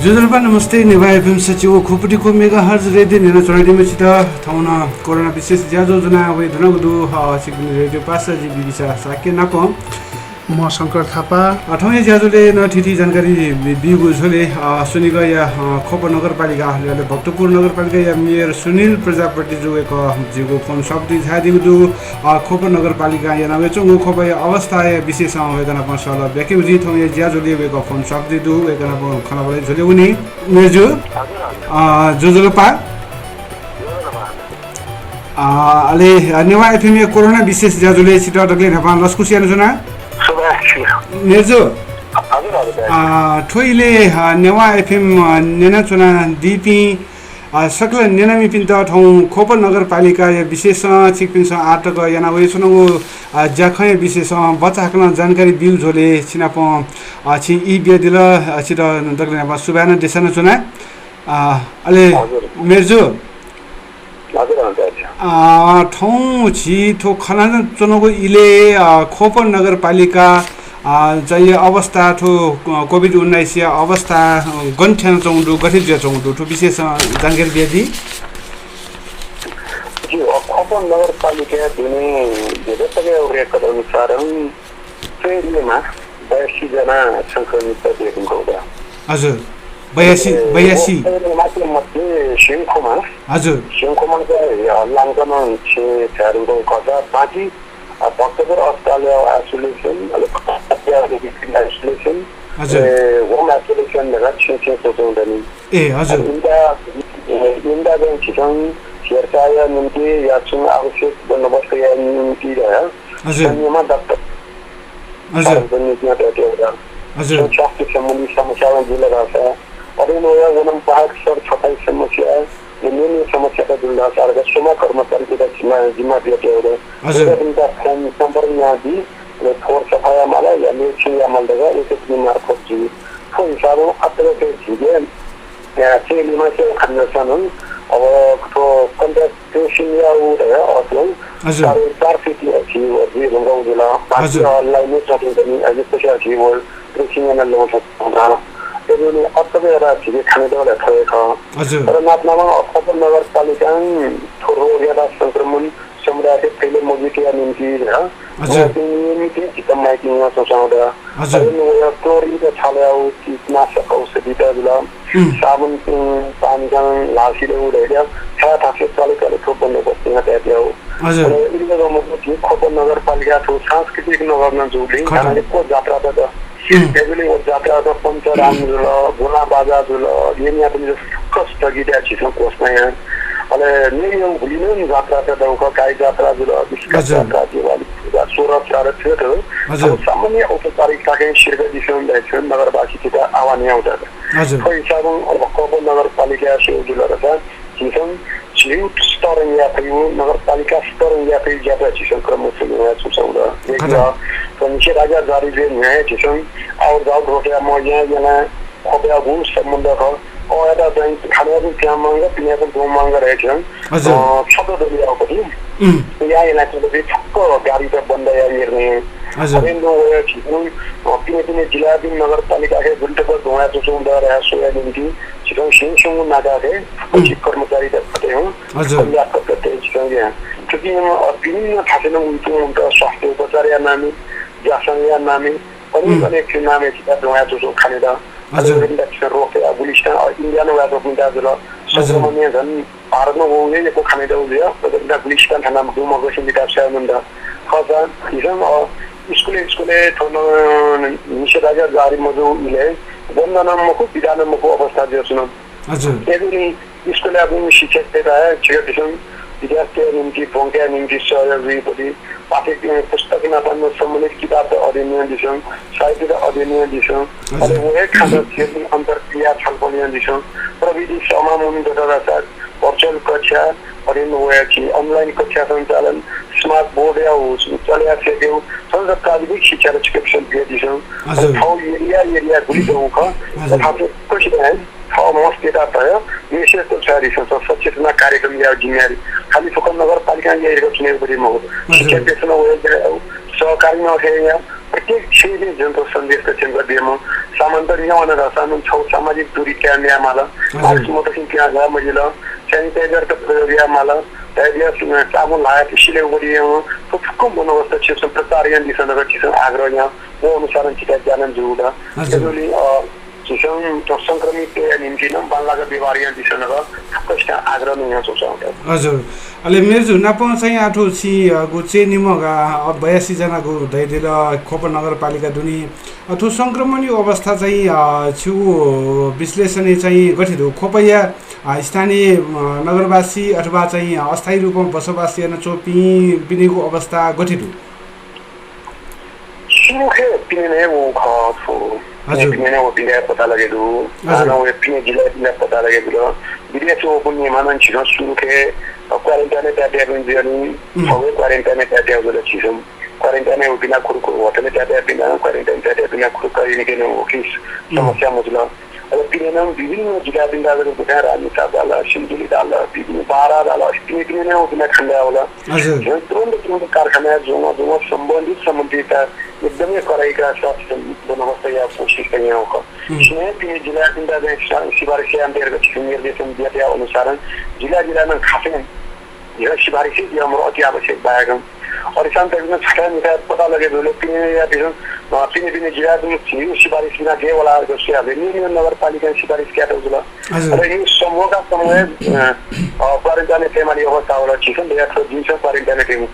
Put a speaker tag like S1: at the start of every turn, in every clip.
S1: जुजुल्पा नमस्ते नेवा एफएम सचिव खुपटीको mega hertz radio नेना चढाइदिमेसित ठाउन कोरोना विशेष ज्याजो जना वे धनगदु सिग्ने रेडियो पासा जी बिबिसा साके नाको
S2: म शंकर थापा
S1: अठौँ ज्याजोले नठिठी जानकारी बिगु झोले सुनिग या खोप नगरपालिका हले भक्तपुर नगरपालिका या मेयर सुनिल प्रजापति जो एक जिगो फोन शब्दी झादिगु खोप नगरपालिका या नवे चंगु खोप अवस्था या विशेष वेदना पसल बेके उजी थौ या ज्याजोले एक फोन शब्दी दु वेदना खना बले झोले उनी मेजु जुजुलपा अले नेवा एफएम कोरोना विशेष ज्याजोले सिटा डगले नेपाल लस्कुसियान जुना नेजो ठोइले नेवा एफएम नेना चुना दिपी सकल नेनामी पिन्त ठाउँ खोप नगरपालिका या विशेष छिकपिन्स आटक याना वे सुनगु ज्याखय विशेष बच्चाकन जानकारी बिउ झोले छिनाप छि इ बेदिल छिट दगले नेपाल सुबाना देशना चुना अले मेजो ठाउँ छि थो खना चुनगु इले खोप नगरपालिका चाहिँ अवस्था थो कोभिड-19 अवस्था गन्ठ्यान चौंडु गठित ज्या चौंडु थो विशेष जानकारी दिएदी
S3: जी खोप नगरपालिका दिने धेरै रेकर्ड अनुसार फेरिमा 82 जना संक्रमित देखिएको हो
S1: हजुर 82
S3: मध्ये सिंखुमा
S1: हजुर
S3: सिंखुमा लाङ्गन छे चारको कथा बाँकी भक्तपुर अस्पताल आइसोलेसन आइसोलेसन होम आइसोलेसन छे सोच्दैनी
S1: ए हजुर
S3: इंदा चाहिँ छिटौँ हेरचाह निम्ति याछु आवश्यक बन्दोबस्त या निम्ति रह्यो संयममा डाक्टर हजुर स्वास्थ्य सम्बन्धी समस्यामा जुझिरहेको छ अरू नयाँ वनम पहाड सर छटाई समस्या अन्य समस्याका जुझिरहेको छ सोमा कर्मचारीको जिम्मा दिएको एउटा सम्पर्क यहाँदी फोर सफाया माला या छिया मलदगा एक मार्फत जी फो हिसाबमा अत्र झिगे चेलीमा चाहिँ खान्छन् अब तो कन्ट्राक्टेसन या उयो अथवा 4 फिट अछि जी रंगौला बाकी अनलाइन में चटिँदैन अझै पैसा अछि वो ट्रेसिङ गर्न ल्याउन सक्छ त्यसले अत्तबेरा छिगे खाने दौरा थएको तर नाप्नामा खोप नगरपालिका थोरो ज्यादा संक्रमण समुदायले पहिले मोजिटिया निम्ति निम्ति चिकन माइकिङमा सोचाउँदा यो क्लोरिनको छाल्याउ कीटनाशक औषधिला साबुन पानीका लासीले उडेर छाया थासे चालेकाले थोप बन्दोबस्त यहाँ त्यहाँ हो इलिगल खोप नगरपालिका थो सांस्कृतिक नगरमा जोडले को जात्रा त त्यसले वो जात्रा त पञ्चराम जुल गोला बाजा जुल यहाँ पनि कष्ट गिदा छिसो कोसमा यहाँ अले नियम भुलिनु नि जात्रा त दौका गाई जात्रा जुल विश्व जात्रा दिवाली पूजा 16 चार थियो सामान्य औपचारिकताकै शिर्ग दिसौँ दैछन् नगरवासी किता आवानी आउँदा खै हिसाबमा खोप नगरपालिका से जुल रहेछ छिसौँ छिउ स्तर या थियो नगरपालिका स्तर या थियो ज्यादा छिसौँ क्रम सुरु सुसाउँदा एक पंचे राजा जारी जे न्याय छिसौँ और जाउ रोटिया म यहाँ खोपया गु सम्बन्ध छ और एउटा बैंक खाना पनि त्यहाँ महँगो पिना पनि दो महँगो रहेछ छोटो दलिया पनि यहाँ इलाकाले ठक्क गाडी त बन्द या हेर्ने अरेन्डो गयो छिटो पिने जिल्ला दिन नगरपालिका के गुल्टको धुवा चुचुउँदा रह्यो सोया निम्ति छिटो सिंहसँग नाका के पछि कर्मचारी त फटे हो या कतै छिटो यहाँ क्योंकि विभिन्न खासेन उनको स्वास्थ्य उपचार या नामी जासन या नामी अनेक नामे छिटा धुवा चुचु खाने दा इन्डेक्सन रोके बुलिस्टा इन्डियानो वादो पिन्दा जुल संक्रमण झन् भारतमा होगे यो खाने दा उयो त बुलिस्टा थानामा दुमा गसिन विकास सेवन्दा खजा हिजन स्कुले थोनो निषेधाज्ञा जारी मजु इले बन्दनमको विधानमको अवस्था जो सुन हजुर त्यसले स्कुलले अब शिक्षक तेरा छिटो विद्यार्थी निम्ति पङ्क्या निम्ति सहयोगी पनि पाठ्य पुस्तकमा पनि सम्बन्धित किताब अध्ययन दिन्छौँ साहित्य अध्ययन दिन्छौँ अनि उही खाना क्षेत्र अन्तर्क्रिया छलफल दिन्छौँ प्रविधि समामुनि गरेर भर्चुअल कक्षा अध्ययन हुएकी अनलाइन कक्षा सञ्चालन स्मार्ट बोर्ड या चल्या थियो संस्थागत शिक्षा र चिकित्सा दिन्छौँ ठाउँ एरिया गुलिदो ख तथापि कसरी है ठाउँ मस्तेटा भयो विशेष तयारी सचेतना कार्यक्रम या जिम्मेवारी खाली फोकस नगरपालिका यहीको चुनेपछि म शिक्षा देशमा सहकारी नथे यहाँ प्रत्येक क्षेत्रले जनता सन्देश केन्द्र दिएम सामान्तरीय भनेर सामान छौ सामाजिक दूरी कायम माला मास्क म त किन गए मैले ल सैनिटाइजर त प्रयोग या माला त्यहाँ साबुन लाए त्यसले गरी थुप्रो बन्दोबस्त छ प्रचार यहाँ दिशा छ आग्रह यहाँ वो अनुसार चिता जान जुदा त्यसले चिसं संक्रमित निम्ति न बालाका बिमारी दिशा नगर कष्ट आग्रह नै यहाँ सोचाउँदा
S1: हजुर अहिले मेरो नापो चाहिँ आठो छि गुचे निमगा 82 जनाको दैदिल खोप नगरपालिका दुनी अथवा संक्रमणीय अवस्था चाहिँ छु विश्लेषण चाहिँ गठित हो खोपया स्थानीय नगरवासी अथवा चाहिँ अस्थायी रूपमा बसोबास गर्न चोपी बिनेको अवस्था गठित हो
S3: सुरुखे पिने वो खाफो पिने वो पिने पता लगेदु आना वो पिने जिला पता लगेदु विदेश वो पुण्य मानन छिनो सुरुखे क्वारेन्टाइन त्याटे बिन्दिनी सबै क्वारेन्टाइन त्याटे होला छिसम क्वारेन्टाइन हो बिना खुरको होटल त्याटे बिना क्वारेन्टाइन त्याटे बिना खुरको यिनी हो किस समस्या मुजला अब पिने विभिन्न जिल्ला बिन्दाहरू बुझा राजनीति दाला सिन्धुली दाला विभिन्न बारा दाला पिने हो बिना खण्डा होला हजुर तुरन्त कारखाना जोमा सम्बन्धित एकदमै कराइका स्वास्थ्य बन्दोबस्त या कोशिश पनि हो स्नेह पिने जिल्ला बिन्दा सिफारिस अन्तर्गत निर्देशन दिएका अनुसार जिल्लामा खासै यो सिफारिस दिनु अति आवश्यक भएको और शांत एकदम छठा मिठाई पता लगे बोले पिने या पिने जिला में सिफारिश बिना के वाला जैसे अवेन्यू नगरपालिका सिफारिश क्या था उसला अरे ये समूह का समय क्वारेंटाइन टेमाली अवस्था वाला चिकन या तो जिनसे क्वारेंटाइन टेम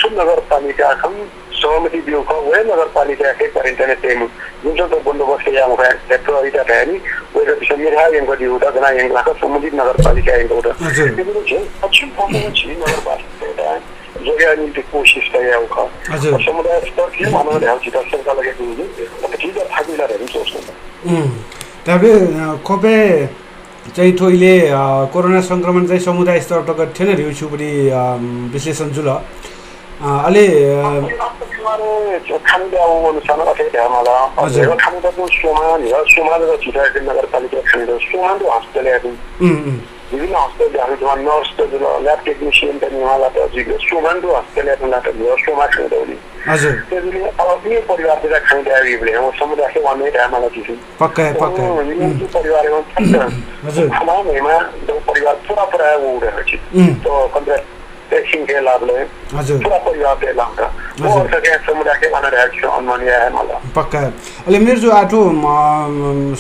S3: सुन नगरपालिका हम सहमति दियो को वे नगरपालिका के क्वारेंटाइन टेम जिनसे तो बंदोबस्त या मुझे एक्टोरिटा है नहीं वो जो विषय है इनको दियो था करना इनका का संबंधित नगरपालिका इनको था लेकिन जो अच्छी फॉर्म चीज नगरपालिका जगह नीति कोशिश करे होगा और समुदाय स्तर की मानव है जितना सरकार लगे तो ठीक है फाइदा रहे सोचना
S1: तबे खोपे चाहिँ थोइले कोरोना संक्रमण चाहिँ समुदाय स्तरबाट थिएन रे छुबडी विश्लेषण जुल अले
S3: खानदा अनुसार अथे धर्मला हजुर खानदा को सोमान र छिटाको नगरपालिका खानदा सोमान र हस्पिटल विभिन्न हस्पिटलहरुमा नर्स ल्याब टेक्निशियन पनि उहाँलाई त जिग्रो सोमानको हस्पिटलबाट भयो सोमा खाँदौली हजुर त्यसले अब यो परिवारतिर खाँदै आइबले हो समुदायले भन्ने ठाउँमा दिसु
S1: पक्का
S3: यो परिवारमा हजुर खानामा जो परिवार पुरा उडेर छ तो कन्ट्र्याक्ट टेक्सिङ के लाभले हजुर पुरा परिवारले लाग्छ और सके समुदायले भनेर छ अनुमानिय है मलाई
S1: पक्का अहिले मेरो जो आठो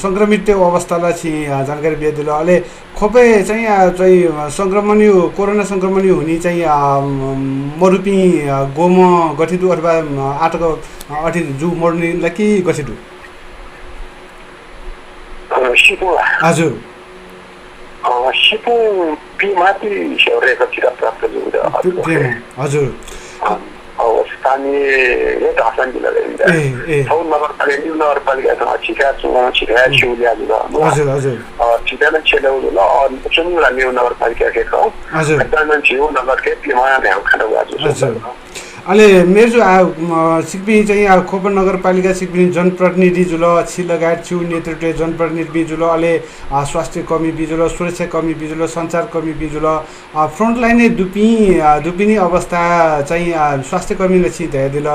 S1: संक्रमित अवस्थालाई चाहिँ जानकारी दिएदिल अहिले खोपे चाहिँ संक्रमणीय कोरोना संक्रमणीय हुने चाहिँ मरुपी गोम गठित अथवा आटको अठि जु मर्नेलाई के गठित हजुर
S3: सिपु पिमाती सेवरेको चिरा प्राप्त
S1: हजुर
S3: स्थानीय यो आसान जिल्लाले सौ नगरपालिका छिका छिका छिउलिया
S1: हजुर हजुर
S3: छिकामा छेउला और चुनिला न्यू नगरपालिका के को हजुर दानन छिउ नगर के पिमा भ्याउ खाना हजुर
S1: अहिले मेरो जो सिक्किम चाहिँ खोप नगरपालिका सिक्किम जनप्रतिनिधि जुल छि लगायत छु नेतृत्व जनप्रतिनिधि जुल अहिले स्वास्थ्य कर्मी बिजुल सुरक्षा कर्मी बिजुल सञ्चार कर्मी बिजुल फ्रन्टलाइन दुपिनी अवस्था चाहिँ स्वास्थ्य कर्मीले छि दिल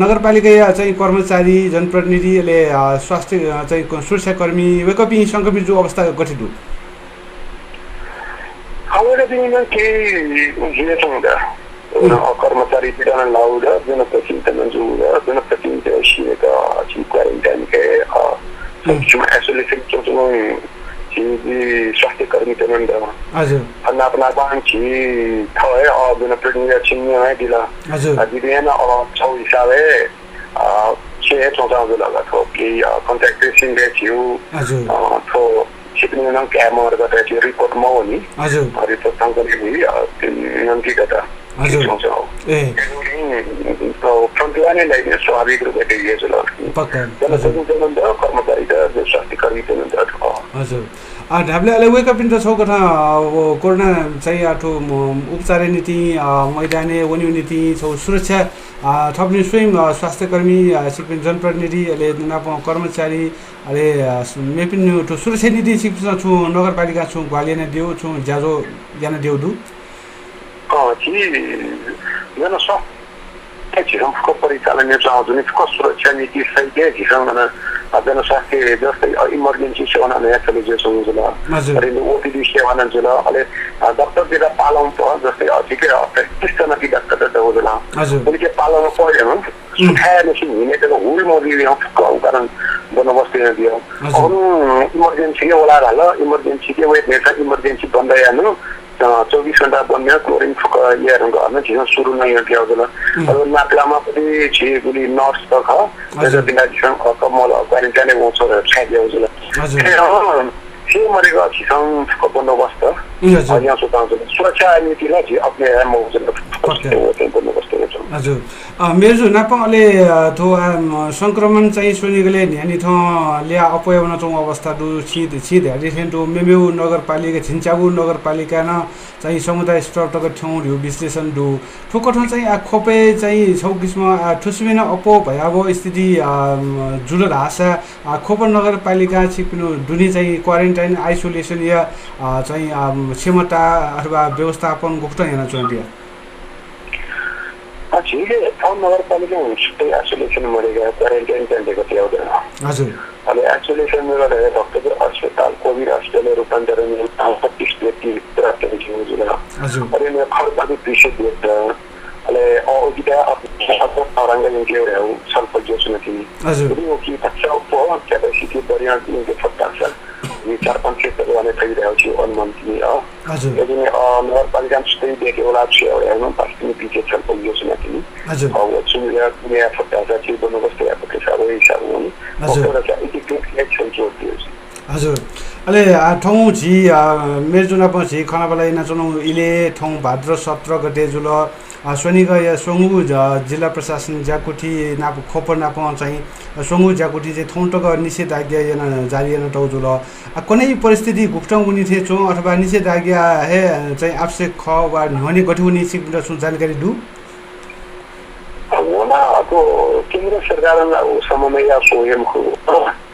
S1: नगरपालिका चाहिँ कर्मचारी जनप्रतिनिधिले स्वास्थ्य चाहिँ सुरक्षा कर्मी वेकपी संक्रमित जो अवस्था गठित हो
S3: हामीले दिनमा के जिएसँग कर्मचारी पीड़न लाउड जनप्रतिनिधि जनप्रतिनिधि शिका क्वारेन्टाइन के सूक्ष्म आइसोलेसन स्वास्थ्य कर्मी अन्ना अपना है जनप्रतिनिधि छिन्ने है दिला दिदैन छौ हिसाबे छे चौचाउँदो लगा थो कि कन्ट्याक्ट ट्रेसिङ थियो थो सिक्ने नाम क्यामर गर्दा थियो रिपोर्ट म हो नि रिपोर्ट सँगै नम्ती गर्दा हजुर ए तो फ्रन्टलाइन लाइन स्वाभाविक रूपले दिएको छ पक्का कर्मचारी त स्वास्थ्य कर्मी त
S1: हजुर ढाबले अहिले वेकअप इन त छौ कथा कोरोना चाहिँ आठो उपचार नीति मैदाने वन्य नीति छौ सुरक्षा थप्ने स्वयं स्वास्थ्य कर्मी सिक्किम जनप्रतिनिधि अहिले कर्मचारी अहिले मेपिन सुरक्षा नीति सिक्किम छु नगरपालिका छु ग्वालियर देऊ छु ज्याजो ज्ञान देउदु
S3: जन स्वास्थ्य झिरमको परिचालन आधुनिक सुरक्षा नीति सहित झिरम जनस्वास्थ्य जस्तै इमर्जेन्सी सेवा नयाँ चलेको छ अनि ओपीडी सेवा न जुल अहिले डाक्टर दिएर पालौँ जस्तै अधिकै 30 जना कि डाक्टर त होला उनके पालौँ पर्यो सुखाएपछि हिँडेको हुल मरियो कारण बन्दोबस्त दियो अरू इमर्जेन्सी के होला हाल इमर्जेन्सी के वेट नेट इमर्जेन्सी बन्दै आनु 24 घण्टा बन्ने क्लोरिन फुक यार गर्न झिन सुरु नै थियो होला अब नाप्लामा पनि छि गुली नर्स त ख त्यसो बिना झिन कमल क्वारेन्टाइन हुन्छ र छाड्यो होला हजुर के मरेको छिसङ फुक बन्दोबस्त यहाँ सुताउँछ सुरक्षा नीतिलाई चाहिँ अपने
S1: हजुर मेरो नापाले थो संक्रमण चाहिँ सुनिगले न्यानी थ ल्या अपयाउन चौ अवस्था दु छि धेरै थेन्टो मेमेउ नगरपालिका छिन्चाबु नगरपालिका न चाहिँ समुदाय स्तर तक ठौँ रु विश्लेषण दु ठोकठ चाहिँ खोपे चाहिँ छौ किस्म ठुसमिन अपो भयावो स्थिति जुल भाषा खोप नगरपालिका छिपिनु दुनी चाहिँ क्वारेन्टाइन आइसोलेसन या चाहिँ क्षमता अथवा व्यवस्थापन गुप्त हेर्न चाहन्थे
S3: छिले ठाउँ नगरपालिका छुट्टै आइसोलेसन मरेका क्वारेन्टाइन केन्द्रको थियो
S1: हजुर
S3: अनि आइसोलेसन गरेर डक्टर अस्पताल कोभिड अस्पताल रूपान्तरण 35 व्यक्ति प्राप्त गरिएको जुल अनि खर्चको विषय दिएर अहिले औगिता औरंगाबाद के हो सल्फर जोसन की हजुर की अच्छा को क्यापेसिटी बढिया दिनको फट्टा छ ये 4-5 क्षेत्रको भने फैलिरहेको छ अनुमति हजुर यदि नगरपालिका चाहिँ देखे होला छ एउटा पास्टिङ पिके सल्फर जोसन की हजुर अब सुनिया कुनै फट्टा चाहिँ बन्दोबस्त भएको छ अब हिसाब हुनु हजुर एटिकेट एक्सन जोडियो
S1: हजुर अहिले ठाउँ झी मेरो जुन पछि खनाबलाई नचनौ इले ठाउँ भाद्र 17 गते जुल शनिका या सोंगु जिल्ला प्रशासन जाकुटी नाप खोपर नाप चाहिँ सोंगु जाकुटी चाहिँ थौटक निषेधाज्ञा याना जारी न टौ जुल कुनै परिस्थिति गुप्त हुने थिए छौ अथवा निषेधाज्ञा हे चाहिँ आवश्यक ख वा न्हने गठुनी सिक्न सुन जानकारी दु
S3: वना तो केन्द्र सरकारलाई समन्वय स्वयंको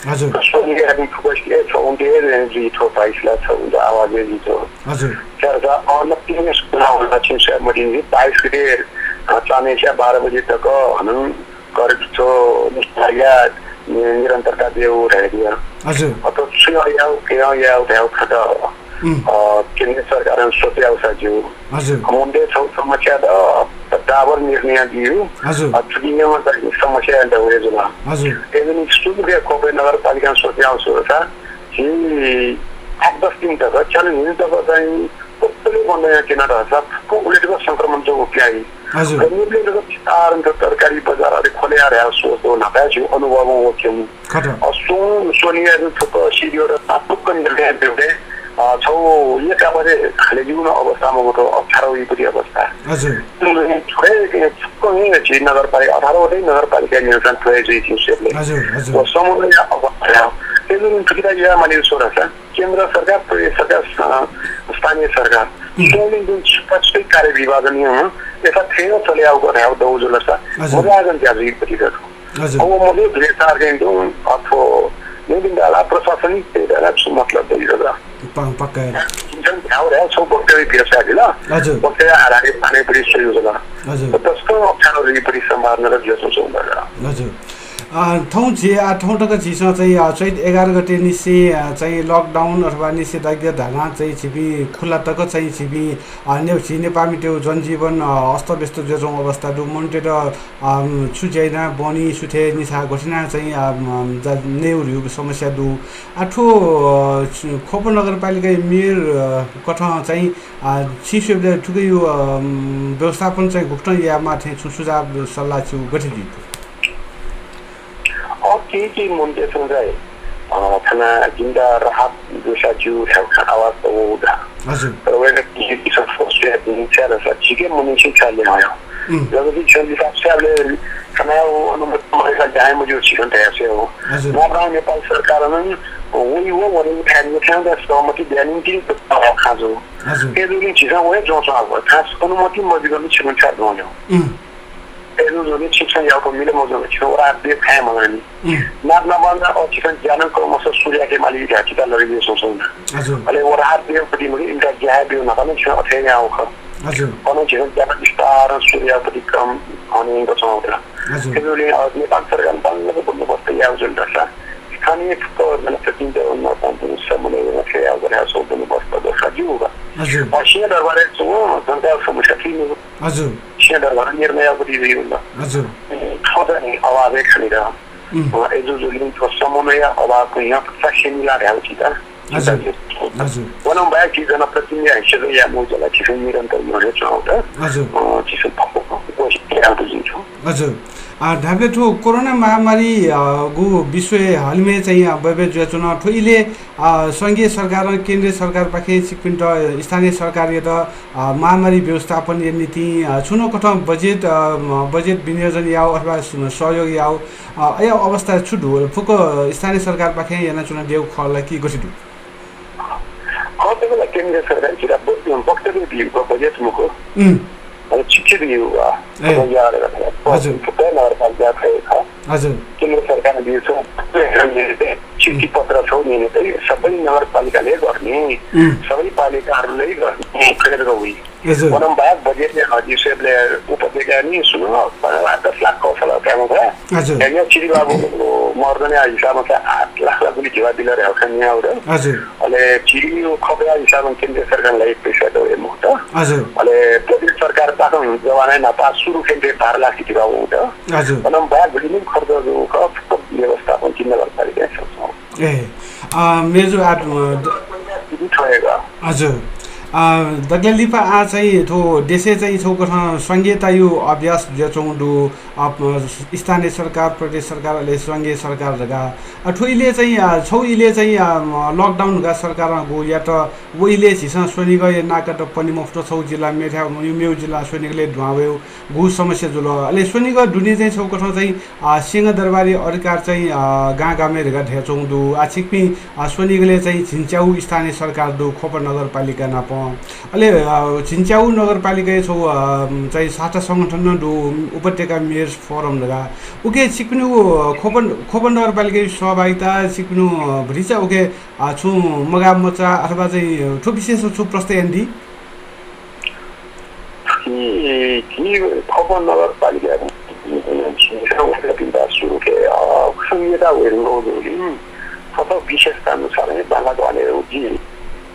S1: हजुर
S3: सोनिया हामी खुबस्के छौंडे रेन्जी थो पाइसला छ आवाज दिन्छ
S1: हजुर
S3: चर्चा अन तीन सुनाउन चाहिँ मडिन 22 गते चाने 12 बजे तक हनु गर्छ निष्ठाया निरन्तरता देऊ रहेको
S1: हजुर
S3: अत सुनाउ के या खटा केन्द्र सरकार सोच्या साजु
S1: हजुर
S3: मुन्डे छौ समस्या द टावर निर्णय दियो
S1: हजुर
S3: अथवा त समस्या अन्त हो जुल
S1: हजुर
S3: एभन सुदूर कोपे नगरपालिका सोच्या सुरक्षा कि 8-10 दिन तक चलन हिँड्न तक चाहिँ टोटली बन्द किन रहछ को उलेटको संक्रमण जो उप्याई
S1: हजुर
S3: उलेटको तारन तरकारी बजारहरु खोल्या रह्या सोच्दो नपाछु अनुभव हो कि असो सोनिया थुक सिडियो र तापुक निर्णय देउले छौ यो काबरे खाले जीवन अवस्थामा गएको अप्ठ्यारो यी अवस्था
S1: हजुर
S3: थोरै कुनै चाहिँ नगरपालिका 18 वटै नगरपालिका निर्णय थोरै चाहिँ सेटले
S1: हजुर हजुर
S3: समन्वय अवस्था त्यसले ठिकै या मानिस सोरछ केन्द्र सरकार प्रदेश सरकार स्थानीय सरकार सोलिङ जुन स्पष्टै कार्य विभाजन हो यता थियो चल्याउको राउ दौजुलसा मजागन ज्यादै प्रतिगत
S1: हजुर
S3: अब मैले धेरै टार्गेट अथवा निदिनला प्रशासनिक तेरा मतलब दिइरदा
S1: पक्का
S3: जुन थाउरा सो बक्टरी पिएसा दिला हजुर बक्टरी आराले पानी पनि योजना हजुर त्यस्तो अप्ठ्यारो पनि सम्भावना र जसो छ
S1: हजुर ठाउँ जे ठाउँ टक झिसँग चाहिँ चैत 11 गते निसे चाहिँ लकडाउन अथवा निषेधाज्ञा धारा चाहिँ छिपी खुला तक चाहिँ छिपी नेउछि नेपाली त्यो जनजीवन अस्तव्यस्त जोजौँ अवस्था दु मन्टे र छुज्याइना बनी सुथे निसा घोषणा चाहिँ नेउरु समस्या दु आठो खोप नगरपालिका मेयर कठ चाहिँ छिसुले ठुकै यो व्यवस्थापन चाहिँ गुप्त यामा चाहिँ सुझाव सल्लाह छु गठित
S3: के मुन्टे चाहिँ थाना जिन्दा राहत दुसा जु आवाज होदा हजुर तर वेले के छ फोस्टे दिन छाला छ छिके मुनिसि छाले आयो जब कि छन्दी साहबले कनाउ अनुमति गरेका जाय मजु छिकन तयासे हो नब्रा नेपाल सरकारले वही हो भने थाने थाहा सहमति ध्यान दिन खाजो त्यसले छिसा वहे जोस आको खास अनुमति मजु छिकन छाड भन्यो एजुले शिक्षण याको मिले मजो छ और आदि खाए मगानी नाप नबन्दा ओ चिकन ज्ञान क्रमश सूर्य के माली जातिका लगियो सोच्न हजुर अहिले और आदि पनि मैले इन्टर ज्या बिउ नकाने छ अथे यहाँ आउँछ हजुर अनि जीवन ज्ञान विस्तार सूर्य प्रतिक्रम अनि गछौँ हजुर एजुले नेपाल सरकार बन्नको बन्दोबस्त याउ जुन दशा स्थानीय जनप्रतिनिधि समन्वय सेवा सोध्नु बस्दा सजिलो होगा सिंह दरबार जनता समस्या थिएन सिंह दरबार निर्णय नि अभावै खनेर एजुजुलिङको समन्वय अभावको यहाँ साक्षी मिलाएर भनौँ भए कि जनप्रतिनिधि हैसियत या मौजलाई चिसो निरन्तर मैले चलाउँदा चिसो
S1: हजुर ढाबे ठो कोरोना महामारी गु विश्व हालमे चाहिँ बबे जुचुन ठुइले संघीय सरकार र केन्द्रीय सरकार पाखे सिक्किम स्थानीय सरकार र महामारी व्यवस्थापन नीति छुनो कथा बजेट विनियोजन याव अथवा सहयोग याव या अवस्था छुडु फुक स्थानीय सरकार पाखे याना चुना देउ खला कि गसिदु
S3: कतैले केन्द्रीय सरकार चिरा वक्तव्य दिएको बजेट मुको अब चिठी दियो अब यार हजुर नगरपालिका खै
S1: हजुर
S3: केन्द्र सरकारले दिएको चिठी पत्र छ नि चाहिँ सबै नगरपालिकाले गर्ने सबै पालिकाहरूले गर्ने फेरको हुई भनौँ भए बजेटले अधिसेपले उपत्यका नि सुन 10 लाख कौशल काम भयो यहाँ चिरी बाबु मर्दने हिसाबमा चाहिँ 8 लाख पनि जीवा दिला रहेको छ यहाँ हो
S1: हजुर
S3: अहिले चिरी खबरा हिसाबमा केन्द्र सरकारलाई पैसा दो मुक्त
S1: हजुर
S3: अहिले प्रदेश सरकार पाको जवाना नपा सुरु केन्द्र 12 लाख जीवा हुन्छ
S1: हजुर
S3: भनौँ भए भोलि खर्चको कस्तो व्यवस्थापन किन नगरपालिका सक्छौँ
S1: मेजो आट हजुर दगलिपा आ चाहिँ थो देशे चाहिँ छौको संघीयता यो अभ्यास जचौँदु स्थानीय सरकार प्रदेश सरकारले संघीय सरकार जगा ठुइले चाहिँ छौइले चाहिँ लकडाउन गा सरकार गो या त वइले छिसा सोनिग नाकट पनि मफ्तो छौ जिल्ला मेठा मेउ जिल्ला सोनिगले ढुवायो गु समस्या जुल अले सोनिग दुनी चाहिँ छौको चाहिँ सिंह दरबारी अधिकार चाहिँ गा गामे गा धेचौँदु आछिकपि सोनिगले चाहिँ छिन्च्याउ स्थानीय सरकार दु खोपर नगरपालिका नाप अले छिन्च्याउ नगरपालिका छौ चाहिँ साटा संगठन दु उपत्यका मेयर्स फोरम लगा उके सिक्नु खोपर नगरपालिका सहभागिता सिक्नु भरिचा उके छु मगा मचा अथवा चाहिँ ठो विशेष छु प्रस्ताव एन्डी
S3: कि खोपर नगरपालिका सुरु के संहिता वेरनो सबै विशेषता अनुसार बांग्लाको भनेर जी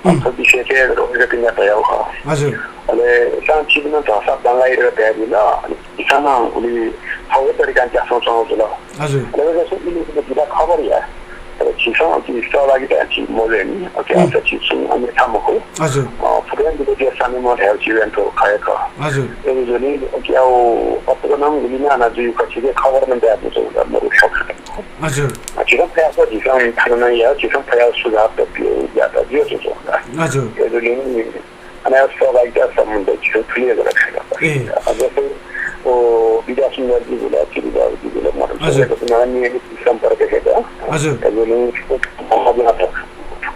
S3: विषय चाहिँ रोकेर किन तयार हो
S1: हजुर
S3: अहिले शान्ति दिन भाषा बांग्ला तयारी अनि किसान उनी हवे तरिका चाहिँ सोचाउँछ ल
S1: हजुर
S3: अहिले जस्तो इलिमिनेट दिदा खबर या तर छिसो कि सहभागिता छि मोले नि ओके आज छिसो अनि थामको
S1: हजुर
S3: फुटबल दिए सामने म हेउ इभेन्ट खाएको
S1: हजुर
S3: यो जुनी कि अब अतको नाम गुलिना न जुइ पछि खबर न दिएको छ म सक्छु
S1: हजुर
S3: छिसो प्रयास दिसान थाना या छिसो प्रयास सुझाव त या त दियो छ
S1: हजुर
S3: यो जुनी अनि सहभागिता सम्बन्ध छिसो क्लियर गरेर अझै ओ विकास एनर्जी बोला चिरी बाबु बोला मर्छ को नानी सम्पर्क गरेको हजुर जुनी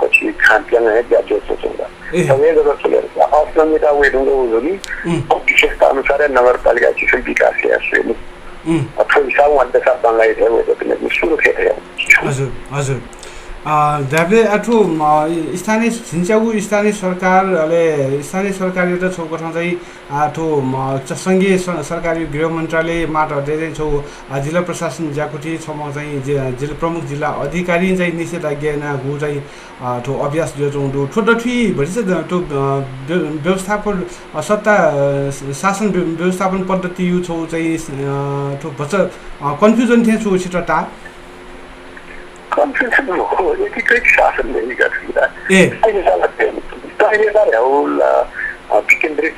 S3: पछि खाद्यान्न है ज्यादा सोच्दा सबै जग्गा चलेर असंगठित वेदुङको जुनी विशेषता अनुसार नगरपालिका चिसो विकास यासले अथवा हिसाब भन्दा बांग्ला थियो भने सुरु खेर
S1: हजुर हजुर दाबले आठो स्थानीय छिन्च्याउ स्थानीय सरकारले त छौको ठाउँ चाहिँ आठो संघीय सरकारी गृह मन्त्रालय माट हटेर छौ जिल्ला प्रशासन ज्याकुटी छौमा चाहिँ जिल्ला प्रमुख जिल्ला अधिकारी चाहिँ निषेधाज्ञा गु चाहिँ ठो अभ्यास जोचौँदु ठोटठी भरिस त्यो व्यवस्थापन सत्ता शासन व्यवस्थापन पद्धति यु छौ चाहिँ ठो भन्छ कन्फ्युजन थियो छु छिटटा
S3: कन्फ्युजन हो एकीकृत शासन नहीं कर सकता अहिले विकेन्द्रित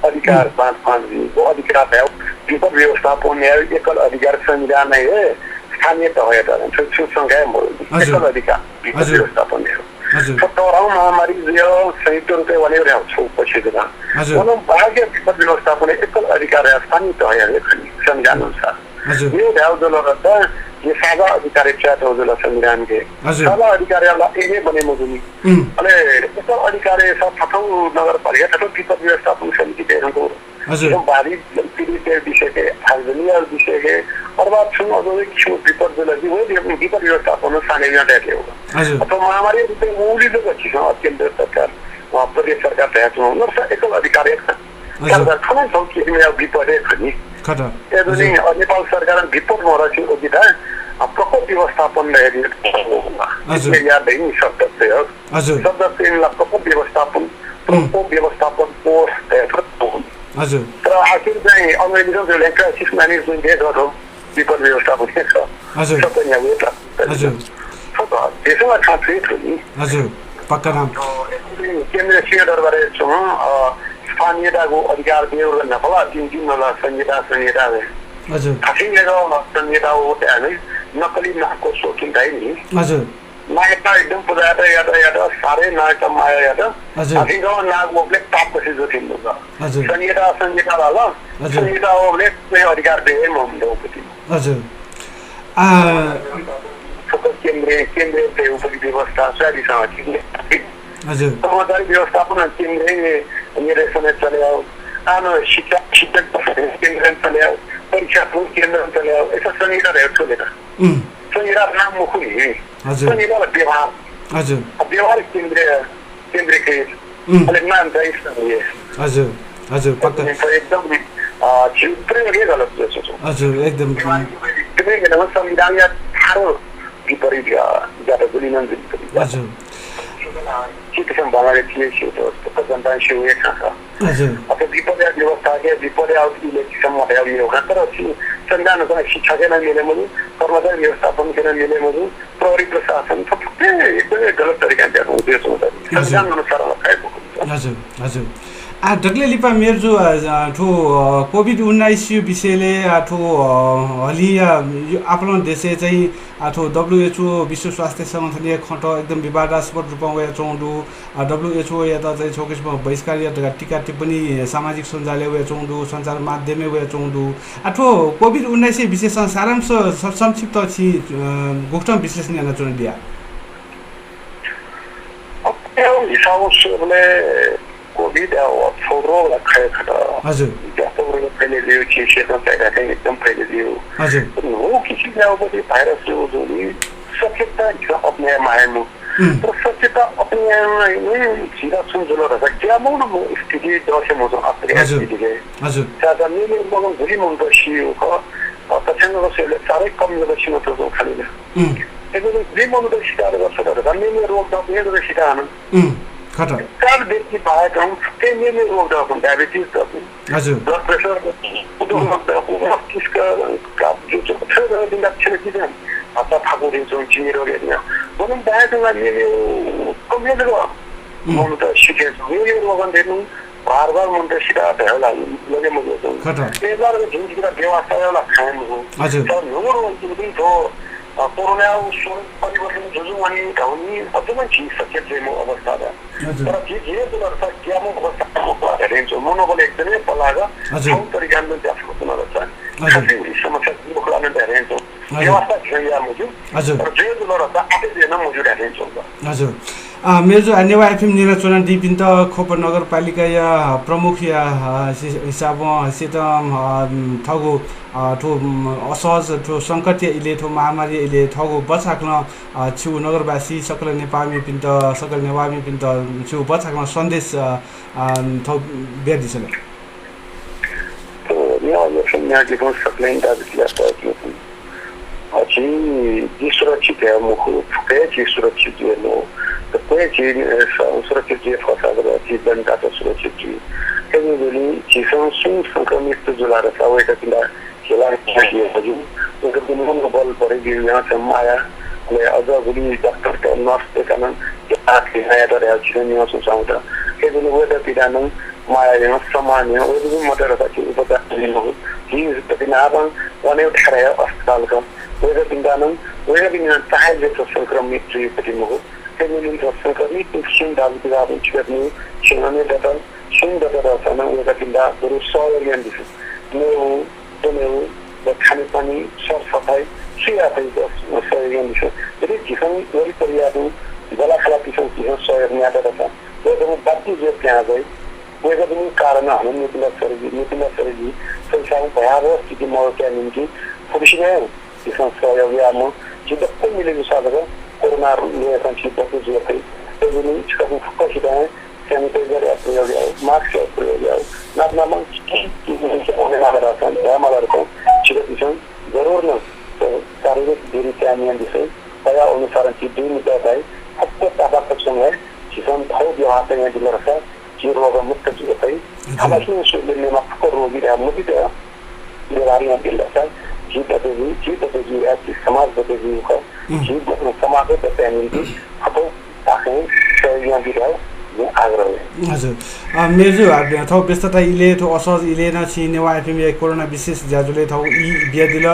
S3: अधिकार बाँडफाँड अधिकार भयो विपद व्यवस्थापन एकल अधिकार संविधान है स्थानीय तह संघ एकल अधिकार विपद व्यवस्थापन तराउ महामारी संयुक्त रूपले भनेर छौ पछि भाग्य विपद व्यवस्थापन एकल अधिकार स्थानीय तह संविधान अनुसार यो भ्याउजोल गर्दा ये साझा अधिकार जो संविधान के साझा अधिकार ये बने मजुनी अरे इसका अधिकार सब ठठौ नगरपालिका ठठौ विपद व्यवस्थापन समिति के भारी पीड़ित विषय के हार्जनीय विषय के और बात सुन अझै किसिम विपद जो लगी वो विपद व्यवस्थापन साने यहाँ डाटे होगा अथवा महामारी रूपे मूली जो अच्छी छ केन्द्र सरकार प्रदेश सरकार तयार न एकल अधिकार एक खाना छौ कि विपद एक नि नेपाल सरकार विपद मरछि ओदिता प्रकोप व्यवस्थापन याद है नि शब्द चाहिँ हो शब्द चाहिँ प्रकोप व्यवस्थापन कोर्स
S1: हजुर
S3: तर आखिर चाहिँ अङ्ग्रेजीमा क्राइसिस म्यानेजमेन्ट हो विपद व्यवस्थापन छ
S1: हजुर
S3: सबै यहाँ उयो
S1: हजुर
S3: त्यसमा ट्रान्सलेट हो नि
S1: हजुर पक्का नाम
S3: केन्द्रीय सिंहदरबार छौँ स्थानीयताको अधिकार दियो गर्न होला तीन होला संहिता
S1: हजुर
S3: खासिङको संहिता हो त्यहाँ नक्कली नाकको सोखिन है नि
S1: हजुर
S3: नायकमा एकदम पुजाएर याद साह्रै नायकमा माया याद खासिङको नाक ओब्ले तापपछि जो थिल्नु छ संहिता होला संहिता ओब्ले अधिकार दिए म हुँदै
S1: हजुर
S3: केन्द्रीय उपरि व्यवस्था स्वाधीसँग
S1: हजुर
S3: कर्मचारी व्यवस्थापन केन्द्रीय निर्देशन चल्या शिक्षक केन्द्र चल्या परीक्षा केन्द्र चल्या यस्तो संहिताहरू चलेर संहिता नाम मुखुली संहिता व्यवहार व्यवहार केन्द्रीकृत अलिक नाम चाहिँ स्थानीय
S1: हजुर हजुर पक्का
S3: एकदम प्रयोगै गलत जस्तो छ
S1: हजुर एकदम
S3: संविधान या ठाडो विपरीत ज्यादा गुलिनन्
S1: हजुर
S3: चिकित्सा बांग्लादेश जनता शिव एक अब विपर्य व्यवस्था के विपर्य इलेक्शन मध्य होगा तर संविधान को शिक्षा के ना मिले मुझे कर्मचारी व्यवस्थापन के ना मिले मुझे प्रहरी प्रशासन सब एकदम गलत तरीके से उद्देश्य होता है संविधान अनुसार
S1: हजुर हजुर डक्ले लिपा मेरो जो ठो कोभिड-19 विषयले ठो हली आफ्नो देशे चाहिँ ठो WHO विश्व स्वास्थ्य संगठनले खट एकदम विवादास्पद रूपमा वे चौंडु WHO या त चाहिँ छोकेसमा बहिष्कार या टीका टिप्पणी सामाजिक सञ्जालले वे चौंडु सञ्चार माध्यमले वे चौंडु ठो कोभिड-19 विषय सारांश संक्षिप्त छि गोष्ठम विश्लेषण गर्न चुन दिया
S3: अब हिसाबले कोभिड छोरो खाए खटा
S1: हजुर
S3: जस्तो पहिले लियो क्षेत्र चाहिँ एकदम पहिले लियो
S1: हजुर
S3: वो किसी ने वो भी वायरस जो जोड़ी सचेतता अपने मायने में तो सचेतता अपने में सीधा सुन जो रहा क्या मोन वो स्थिति दौर से मौजूद आपके स्थिति के
S1: हजुर
S3: ज्यादा नहीं मगर बुरी मुंडा शील का तचन को से सारे कम जगह शील तो जो खाली है लेकिन बुरी मुंडा शील का सर रन्नी में रोग का ये जो शील है
S1: खटा
S3: काल व्यक्ति पाएका हूँ तेल रोग डाउन डायबिटीज
S1: हजुर
S3: ब्लड प्रेशर मस्तिष्क का जो दिन लक्षण की जान आता फागुन जो चिरो गया वरन डायबिटीज में कम जगह मुंडा शिके ये रोगन देनु बार मुंडा शिका होला लगे मुझे तो
S1: खटा
S3: एक बार जिंदगी का व्यवस्था वाला खाए मुझे
S1: हजुर
S3: तो नूर जिंदगी तो कोरोना परिवर्तन जो वानी ढाउनी अझै ठीक सके जेमो अवस्था दा तर जे अर्थ क्यामो अवस्था को रेन्ज मोनोबल एकदमै पलागा सब तरिकाले आफ्नो कुना गर्छ हजुर समस्या को खुलाने रेन्ज व्यवस्था छैन मुजु तर जे अर्थ आते दिन मुजु रेन्ज
S1: हजुर मेरो जो नेवा एफएम निर्वाचन दिपिन्त खोप नगरपालिका या प्रमुख या हिसाबमा सित ठगु ठो असहज ठो संकट इले ठो महामारी इले ठगु बचाक्न छु नगरवासी सकल नेपाली पिन्त सकल नेवामी पिन्त छु बचाक्न सन्देश ठो बेदिसले
S3: तो यो संज्ञा के को सकल इन्टाबिलिटी छ अझै जे सुरक्षित है मुखु फुके जे सुरक्षित है तो कोई चीज सुरक्षित जी फसाद चीज जनता तो सुरक्षित जी कहीं बोली चीजों सुन संक्रमित जो ला रहा है किला खेला है जो तो कभी उनको बल पड़े भी यहाँ से माया ले अगर बोली डॉक्टर का नर्स के कारण आठ के नया तो रहा चीज़ नहीं हो सकता कहीं बोली वो तो पिता न माया यहाँ समान है वो भी मदर रहता कि उपचार नहीं हो चीज तो बिना अपन वाने उठा रहे अस्पताल का वो तो पिता न वो तो बिना चाहे जो संक्रमित जी पति हो फेमिली संक्रमित सुन डालती है आप चुपने चुनाने डटा सुन डटा रहता है वो तो बिना गुरु सौर्यन दिस में तो में खाने पानी साफ सफाई सिया पे बस सौर्यन दिस यदि किसान वही परियां गला खला किसान किसान सौर्यन आता रहता वो तो बाकी जो क्या गए वो तो बिना कारण हम निकला सरेगी संसार भयावह स्थिति में क्या निकली खुशी है किसान सौर्यन या मो जितना कोई मिलेगी साधन कोरोना ले संचित को जो है तो वो नहीं इसका फोकस ही है सैनिटाइजर या प्रयोग या मास्क या प्रयोग या ना मन की होने लगा था हमारा तो चिकित्सा जरूर ना तो शारीरिक दूरी का नियम विषय तया अनुसार की दूरी मिटाई सत्य ताकतसँग जीवन भाव व्यवहार चाहिँ दिला रहा जी रोग मुक्त की होता है हमारे शरीर में आपको रोगी रहा मुझे तो बीमारियां दिला रहा जी बतेगी ऐसी समाज बतेगी का जी समाज बतेगी अब ताकि शरीर भी रहा
S1: हजुर मेरो थौ व्यस्तता इले थौ असहज इले न छि नेवा एफएम कोरोना विशेष ज्याजुले थौ इ बेदिल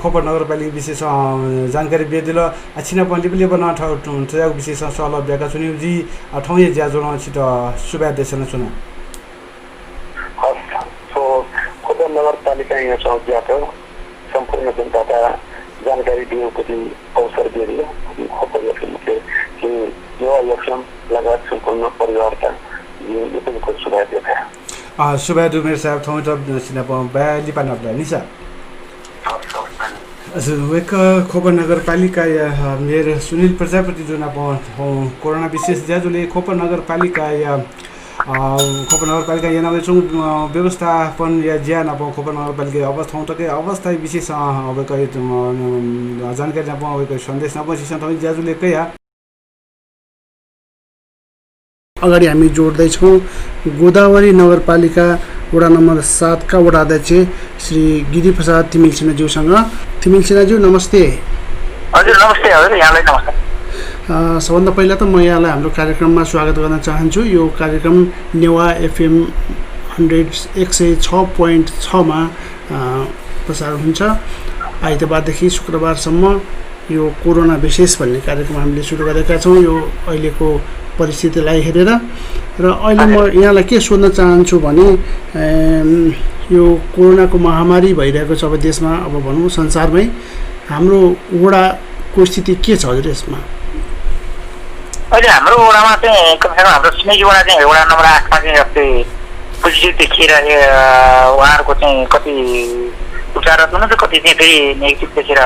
S1: खोपर नगरपालिका विशेष जानकारी बेदिल छिना पन्डी पनि बना थौ थया विशेष सल्लाह बेका छुनि जी थौ ये ज्याजुल छिट सुबा देशन छुना
S3: सो खोपर नगरपालिका यहाँ छ ज्याको सम्पूर्ण जनताका जानकारी दिएको पनि अवसर दियो खोपर एफएमले कि यो इलेक्सन लगायत सम्पूर्ण परिवारका यो सुधार देखा
S1: सुबा दुमेर साहब थौ त सिनाप बाली पानबला निसा हजुर वेक खोपर नगरपालिका या मेयर सुनिल प्रजापति जुन अब कोरोना विशेष ज्याजुले खोपर नगरपालिका या खोपर नगरपालिका यहाँ नभए छौँ व्यवस्थापन या ज्यान अब खोपर नगरपालिका अवस्था हौँ तकै अवस्था विशेष अब कहीँ जानकारी अब अब सन्देश नपसिस तपाईँ ज्याजुले कया
S2: अगाडि हामी जोड्दैछौँ गोदावरी नगरपालिका वडा नम्बर 7 का वडा अध्यक्ष श्री गिरी प्रसाद तिमिल सिन्हाज्यूसँग। तिमिल सिन्हाज्यू नमस्ते।
S3: हजुर नमस्ते। हजुर यहाँलाई नमस्कार।
S2: सबभन्दा पहिला त म यहाँलाई हाम्रो कार्यक्रममा स्वागत गर्न चाहन्छु। यो कार्यक्रम नेवा एफएम 106.6 मा प्रसारण हुन्छ। आइतबारदेखि शुक्रबारसम्म यो कोरोना विशेष भन्ने कार्यक्रम हामीले सुरु गरेका छौँ यो अहिलेको परिस्थितिलाई हेरेर। र अहिले म यहाँलाई के सोध्न चाहन्छु भने यो कोरोनाको महामारी भइरहेको छ अब देशमा, अब भनौँ संसारमै, हाम्रो वडाको स्थिति के छ हजुर यसमा?
S4: अहिले हाम्रो वडामा चाहिँ कमसेकम हाम्रो छिमेकी वडा चाहिँ वडा नम्बर 8 मा चाहिँ अस्ति पोजिटिभ देखिएर उहाँहरूको चाहिँ कति उपचाररत हुनुहुन्छ, कति चाहिँ फेरि नेगेटिभ देखेर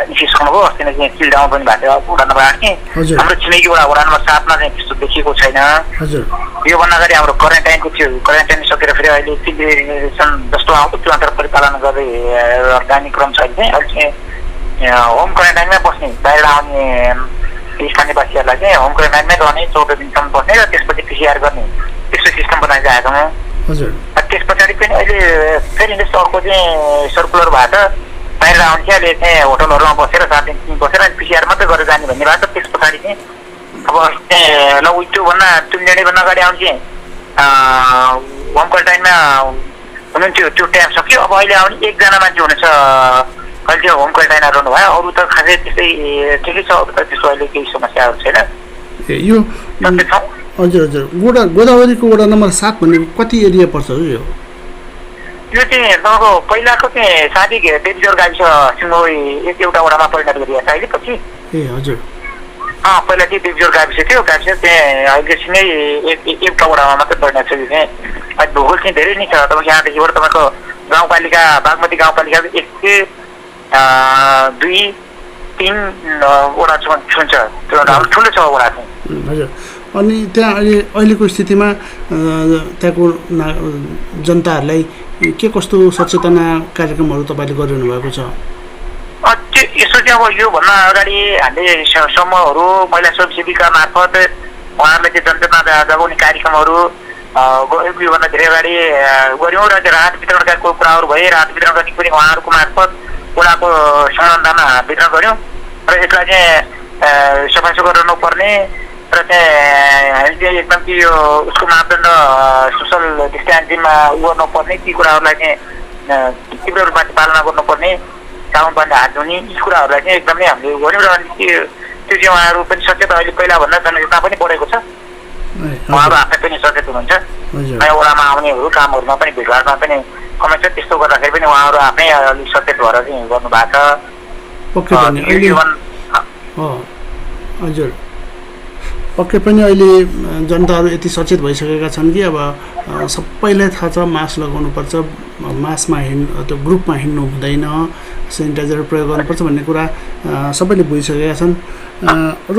S4: निस्किसक्नुभयो। अस्ति नै चाहिँ सिल डाउन पनि भएको थियो वडा नम्बर 8 चाहिँ। हाम्रो छिमेकी वडा नम्बर 7 मा चाहिँ त्यस्तो देखिएको छैन। योभन्दा अगाडि हाम्रो क्वारेन्टाइनको थियो, क्वारेन्टाइन सकेर फेरि अहिले सिभिलाइजेसन जस्तो आउँछ त्यो अन्तर परिपालन गर्दै जाने क्रम छ। अहिले चाहिँ होम क्वारेन्टाइनमै बस्ने, बाहिर आउने स्थानीयवासीहरूलाई चाहिँ होम क्वारेन्टाइनमै रहने, 14 दिनसम्म बस्ने र त्यसपछि पिसिआर गर्ने, त्यस्तो सिस्टम बनाइरहेको छौँ। त्यस पछाडि पनि अहिले फेरि यस्तो अर्को चाहिँ सर्कुलर भएको छ, बाहिर आउनेले चाहिँ होटलहरूमा बसेर 7 दिन बसेर पिसिआर मात्रै गरेर जाने भन्ने भएको छ। त्यस पछाडि चाहिँ अब ल त्योभन्दा 3 दिनभन्दा अगाडि आउने चाहिँ होम क्वारेन्टाइनमा हुनुहुन्थ्यो, त्यो टाइम सक्यो। अब अहिले आउने 1 जना मान्छे हुनुहुन्छ, अहिले चाहिँ होम क्वारेन्टाइनमा रहनुभयो। अरू त खासै त्यस्तै ठिकै छ, अरू त त्यस्तो अहिले केही समस्याहरू छैन।
S2: यो हजुर गोदावरीको वडा नम्बर 7 भनेको कति एरिया पर्छ हो?
S4: यो चाहिँ तपाईँको पहिलाको चाहिँ सादी देवीजोर गाविस सिङ्गौली एउटा वडामा परिणत गरिएको छ अहिले पछि।
S2: ए हजुर।
S4: पहिला चाहिँ देवीजोर गाविस थियो, गाविस चाहिँ अहिलेसँगै एउटा वडामा मात्रै परिणत छ। यो चाहिँ अहिले भूगोल चाहिँ धेरै नै छ। तपाईँको यहाँदेखिबाट तपाईँको गाउँपालिका बागमती गाउँपालिका 1, 2, 3 वडा छुन्छ, त्यो ठुलो छ वडा चाहिँ।
S2: हजुर। अनि त्यहाँ अहिलेको स्थितिमा त्यहाँको जनताहरूलाई के कस्तो सचेतना कार्यक्रमहरू तपाईँले गरिरहनु भएको छ?
S4: यसो चाहिँ अब योभन्दा अगाडि हामीले समूहहरू महिला स्वयंसेविका मार्फत उहाँहरूलाई चाहिँ जनचेतना जगाउने कार्यक्रमहरू योभन्दा धेरै अगाडि गऱ्यौँ र राहत वितरणका कुराहरू भए राहत वितरण गर्ने पनि उहाँहरूको मार्फत वडाको संरचनामा वितरण गऱ्यौँ र यसलाई चाहिँ सफासुग्घर रहनुपर्ने र चाहिँ हामीले एकदम कि यो उसको मापदण्ड सोसल डिस्टेन्सिङमा गर्नुपर्ने, ती कुराहरूलाई चाहिँ तीव्र रूपमा पालना गर्नुपर्ने, साबुन पानीले हात धुने, यी कुराहरूलाई चाहिँ एकदमै हामीले गऱ्यौँ र त्यो चाहिँ उहाँहरू पनि सचेत, अहिले पहिलाभन्दा जनचेतना पनि बढेको छ। उहाँहरू आफै पनि सचेत हुनुहुन्छ। नयाँ वडामा आउनेहरू कामहरूमा पनि भिडभाडमा पनि कमै छ, त्यस्तो गर्दाखेरि पनि उहाँहरू आफै अलिक सचेत भएर चाहिँ गर्नुभएको छ।
S2: हजुर। पक्कै पनि अहिले जनताहरू यति सचेत भइसकेका छन् कि अब सबैलाई थाहा छ मास्क लगाउनुपर्छ, मास्कमा त्यो ग्रुपमा हिँड्नु हुँदैन, सेनिटाइजर प्रयोग गर्नुपर्छ भन्ने कुरा सबैले बुझिसकेका छन्। र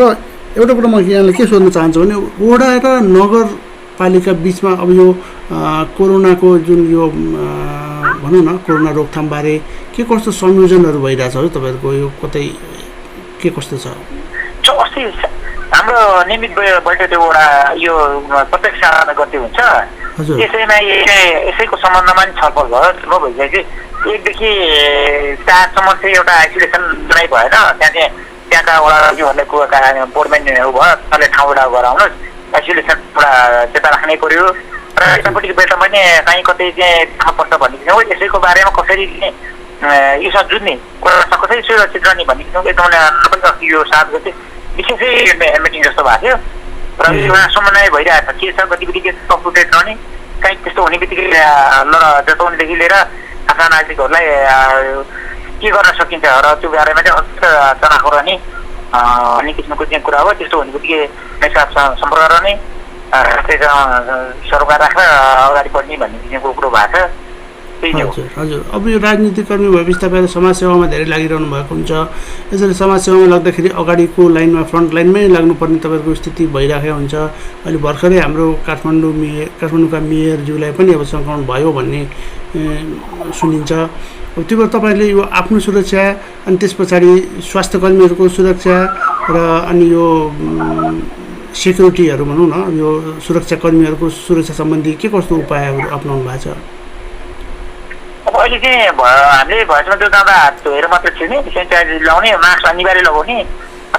S2: एउटा कुरा म यहाँलाई के सोध्न चाहन्छु भने वडा र नगरपालिका बिचमा अब यो कोरोनाको जुन यो भनौँ भनौँ न कोरोना रोकथामबारे के कस्तो संयोजनहरू भइरहेछ हो तपाईँहरूको यो कतै के कस्तो छ?
S4: अस्ति हाम्रो नियमित बैठक त्यो एउटा यो प्रत्येक सालमा गर्दै हुन्छ। यसैमा यसैको सम्बन्धमा नि छलफल भयो भइसक्यो कि 1 देखि 4 सम्म चाहिँ एउटा आइसोलेसन नै भएन। त्यहाँका वडाहरूले कुवाका बोर्डम्यानहरू भयो त्यसले ठाउँ वडा गराउनुहोस् आइसोलेसन एउटा त्यता राख्नै पर्यो र यतापट्टिको बेलामा पनि कहीँ कतै चाहिँ थाहा पर्छ भन्ने किसिमको यसैको बारेमा कसरी योसँग जुझ्ने कोरोनासँग कसरी सुरक्षित रहने भन्ने किसिमको एकदमै यो 7 गते विशेषै मिटिङ जस्तो भएको थियो र यो समन्वय भइरहेछ के छ गतिविधि के अपडेट रहने कहीँ त्यस्तो हुने बित्तिकै जताउनेदेखि लिएर आफ्ना नागरिकहरूलाई के गर्न सकिन्छ र त्यो बारेमा चाहिँ तनाखो रहने अन्य किसिमको चाहिँ कुरा हो। त्यस्तो हुने बित्तिकै नैसाथ सम्पर्क रहने सरकार राखेर अगाडि बढ्ने भन्ने किसिमको कुरो भएको छ।
S2: हजुर अब यो राजनीतिक कर्मी भएपछि तपाईँहरू समाजसेवामा धेरै लागिरहनु भएको हुन्छ। यसरी समाजसेवामा लाग्दाखेरि अगाडिको लाइनमा फ्रन्ट लाइनमै लाग्नुपर्ने तपाईँहरूको स्थिति भइरहेको हुन्छ। अहिले भर्खरै हाम्रो काठमाडौँका मेयरज्यूलाई पनि अब सङ्क्रमण भयो भन्ने सुनिन्छ। अब त्यो तपाईँहरूले यो आफ्नो सुरक्षा अनि त्यस पछाडि स्वास्थ्य कर्मीहरूको सुरक्षा र अनि यो सेक्युरिटीहरू भनौँ न यो सुरक्षा कर्मीहरूको सुरक्षा सम्बन्धी के कस्तो उपायहरू अप्नाउनु भएको छ?
S4: अब अहिले चाहिँ हामीले भएसम्म त्यो जाँदा हात धोएर मात्रै छिर्ने सेनिटाइजर लगाउने मास्क अनिवार्य लगाउने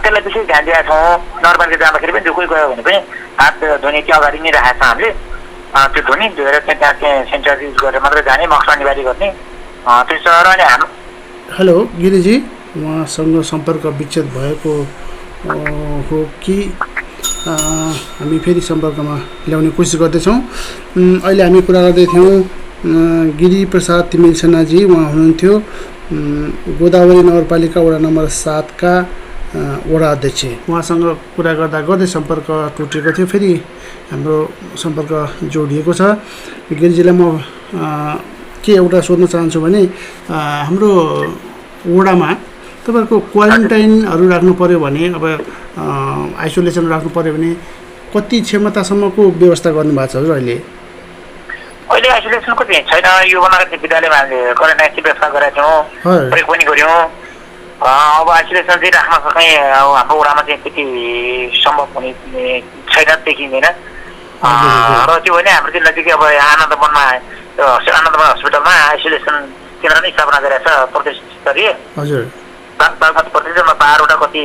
S4: त्यसलाई विशेष ध्यान दिएका छौँ। नगरपालिका जाँदाखेरि पनि जो कोही गयो भने पनि हात धुने त्यो अगाडि नै राखेका छौँ हामीले त्यो धुने धोएर त्यहाँ सेनिटाइजर युज गरेर मात्रै जाने मास्क अनिवार्य गर्ने त्यसो र हाम्रो।
S2: हेलो गिरिजी, उहाँसँग सम्पर्क विच्छेद भएको हो कि हामी फेरि सम्पर्कमा ल्याउने कोसिस गर्दैछौँ। अहिले हामी कुरा गर्दै थियौँ गिरी प्रसाद तिमिल सेनाजी, उहाँ हुनुहुन्थ्यो गोदावरी नगरपालिका वडा नम्बर 7 का वडा अध्यक्ष। उहाँसँग कुरा गर्दै सम्पर्क टुटेको थियो, फेरि हाम्रो सम्पर्क जोडिएको छ। गिरिजीलाई म के एउटा सोध्न चाहन्छु भने हाम्रो वडामा तपाईँहरूको क्वारेन्टाइनहरू राख्नु पऱ्यो भने अब आइसोलेसन राख्नु पऱ्यो भने कति क्षमतासम्मको व्यवस्था गर्नुभएको छ हजुर?
S4: अहिले आइसोलेसनको चाहिँ छैन। यो बनाएको विद्यालयमा हामीले क्वारेन्टाइन व्यवस्था गरेका थियौँ, प्रयोग पनि गऱ्यौँ। अब आइसोलेसन चाहिँ राख्न सक्ने हाम्रो वडामा चाहिँ त्यति सम्भव हुने छैन, देखिँदैन। र त्यो भने हाम्रो चाहिँ नजिकै अब आनन्दवनमा हस्पिटलमा आइसोलेसन केन्द्र नै स्थापना गरेको छ प्रदेश स्तरीय।
S2: हजुर,
S4: बागमती प्रदेशमा 12वटा कति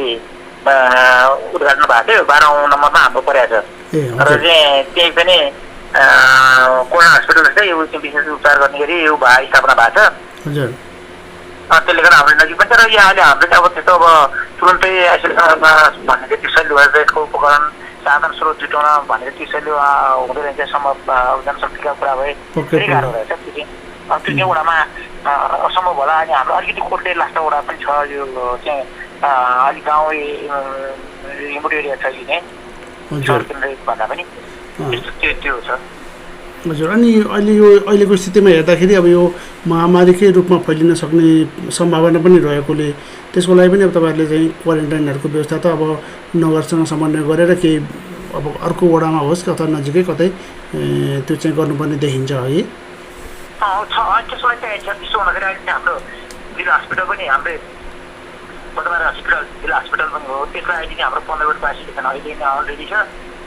S4: उद्घाटन भएको थियो, 12औं नम्बरमा हाम्रो परेको छ। र चाहिँ त्यही पनि कोरोना हस्पिटल जस्तै यो विशेष उपचार गर्ने गरी यो स्थापना भएको छ।
S2: हजुर,
S4: त्यसले गर्दा हाम्रो नजिक पनि छ। र यहाँ अहिले हाम्रो चाहिँ अब त्यस्तो अब तुरुन्तै आइसोलेसनमा भन्ने चाहिँ त्यो शैलीको उपकरण साधन स्रोत जुटाउन भनेर त्यो शैली हुँदै रहन्छ सम्भव जनशक्तिका कुरा भए धेरै गाह्रो रहेछ। त्यो चाहिँ वडामा असम्भव होला। अनि हाम्रो अलिकति कोटले लास्टा वडा पनि छ, यो चाहिँ अलिक गाउँ रिमोट एरिया छ कि नै भन्दा पनि त्यो छ।
S2: हजुर, अनि अहिलेको स्थितिमा हेर्दाखेरि अब यो महामारीकै रूपमा फैलिन सक्ने सम्भावना पनि रहेकोले त्यसको लागि पनि अब तपाईँहरूले चाहिँ क्वारेन्टाइनहरूको व्यवस्था त अब नगरसँग समन्वय गरेर केही अब अर्को वडामा होस् अथवा नजिकै कतै त्यो चाहिँ गर्नुपर्ने देखिन्छ है?
S4: त्यसो चाहिँ त्यसो हुँदाखेरि अहिले हाम्रो जिल्ला हस्पिटल पनि हाम्रो बदमार हस्पिटल जिल्ला हस्पिटल पनि हो। त्यसलाई अहिले हाम्रो 15 वटा आइसोलेसन अहिले नै अलरेडी छ।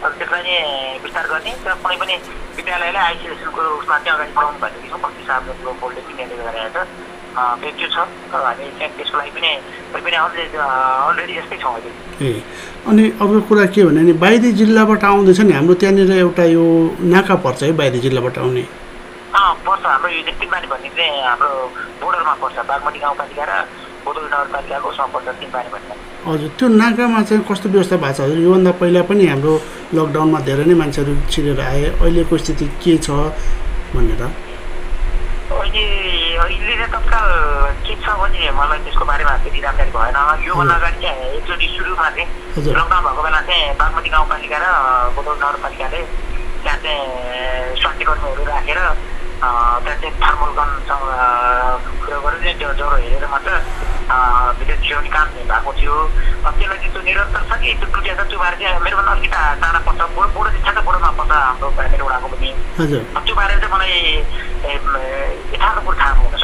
S4: अब त्यसलाई नै विस्तार गर्ने र कुनै पनि विद्यालयलाई आइसोलेसनको उसमा चाहिँ अगाडि बढाउनु भन्ने किसिमको कति साहबको बोर्डले पनि निर्णय गरेको छ। त्यो छ हामी चाहिँ त्यसको लागि पनि अलरेडी जस्तै छौँ अहिले।
S2: अनि अर्को कुरा के भने नि बाहिरी जिल्लाबाट आउँदैछ नि हाम्रो त्यहाँनिर एउटा यो नाका पर्छ है बाहिरी जिल्लाबाट आउने?
S4: पर्छ। हाम्रो यो चाहिँ तिनपानी भन्ने चाहिँ हाम्रो बोर्डरमा पर्छ, बागमती गाउँपालिका र बोदल नगरपालिकाको उसमा पर्छ तिनपानी भन्ने।
S2: हजुर, त्यो नाकामा चाहिँ कस्तो व्यवस्था भएको छ हजुर? योभन्दा पहिला पनि हाम्रो लकडाउनमा धेरै नै मान्छेहरू छिरेर आए, अहिलेको स्थिति के छ भनेर?
S4: अहिले चाहिँ तत्काल के छ भने मलाई त्यसको बारेमा त्यति जानकारी भएन। योभन्दा अगाडि चाहिँ एकचोटि सुरुमा चाहिँ लकडाउन भएको बेला चाहिँ बागमती गाउँपालिका र बोदल नगरपालिकाले त्यहाँ चाहिँ स्वास्थ्य कर्मीहरू राखेर त्यहाँ चाहिँ थर्मल गनसँग प्रयोग गरेर चाहिँ त्यो ज्वरो हेरेर मात्र भिडियो छिराउने काम भएको थियो। त्यसलाई चाहिँ त्यो निरन्तर छ कि त्यो टुटेको छ, त्यो बारे चाहिँ मेरोभन्दा अलिकति टाढा पर्छ, बोर्ड चाहिँ ठ्याक्क बोर्डमा पर्छ हाम्रो मेरो वडाको पनि। त्यो बारे चाहिँ मलाई यथार्थपूर्ण थाहा हुन